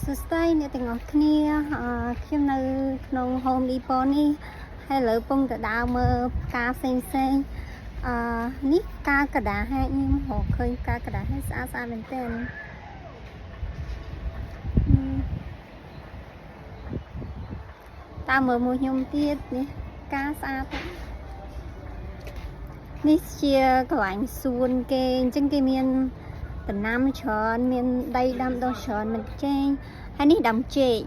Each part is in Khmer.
សួស្តីអ្នកទាំងអស់គ្នាអឺខ្ញុំនៅក្នុង Home Depot នេះហើយឥឡូវពងទៅដើរមើលផ្កាផ្សេងផ្សេងៗអឺនេះផ្កាកដាហែកខ្ញុំរកឃើញផ្កាកដាហែកស្អាតស្អាតមែនទែនហឹមតាមមើលមួយខ្ញុំទៀតនេះផ្កាស្អាតណាស់នេះជាកន្លែងសួនគេអញ្ចឹងគេមានដំណាំច្រើនមានដីដាំដុះច្រើនមិនចេងហើយនេះដាំចេក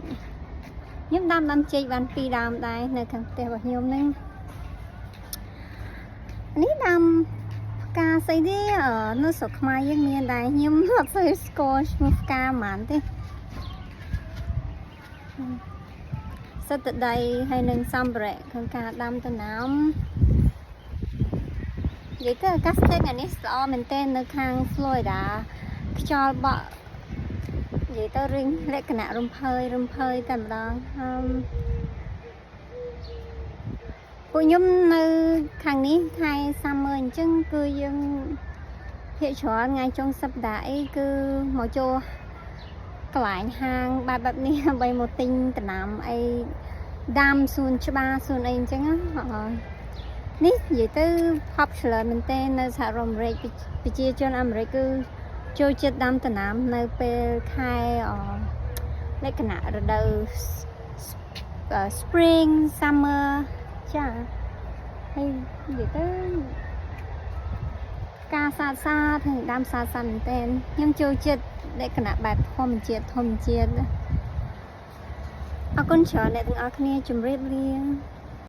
ខ្ញុំដាំដាំចេកបានពីរដើមដែរនៅខាងផ្ទះរបស់ខ្ញុំហ្នឹងនេះដាំផ្កាស្អីទេអឺនៅស្រុកខ្មែរយើងមានដែរខ្ញុំអត់សូវស្គាល់ឈ្មោះផ្កាហ្មងទេសិតតដីហើយនឹងសម្ភារៈក្នុងការដាំដំណាំនិយាយទៅអាកាសធាតុថ្ងៃនេះល្អមែនទែននៅខាង Florida ខ្យល់បក់និយាយទៅរិញលក្ខណៈរំភើយរំភើយតែម្ដងហឹមពួកខ្ញុំនៅខាងនេះខែ summer អញ្ចឹងគឺយើងភាគច្រើនថ្ងៃចុងសប្តាហ៍អីគឺមកចូលកន្លែងហាងបែបបែបនេះ ដើម្បីមកទិញដំណាំអីដាំសួនច្បារសួនអីអញ្ចឹងណាអឺនេះនិយាយទៅ popular មែនទែននៅសហរដ្ឋអាមេរិកប្រជាជនអាមេរិកគឺចូលចិត្តដាំដំណាំនៅពេលខែអលក្ខណៈរដូវ spring summer ចាហើយនិយាយទៅការសាទសាទនិងដាំសាទសាទមែនទែនខ្ញុំចូលចិត្តលក្ខណៈបែបធម្មជាតិធម្មជាតិអរគុណច្រើនអ្នកទាំងអស់គ្នាជម្រាបលា។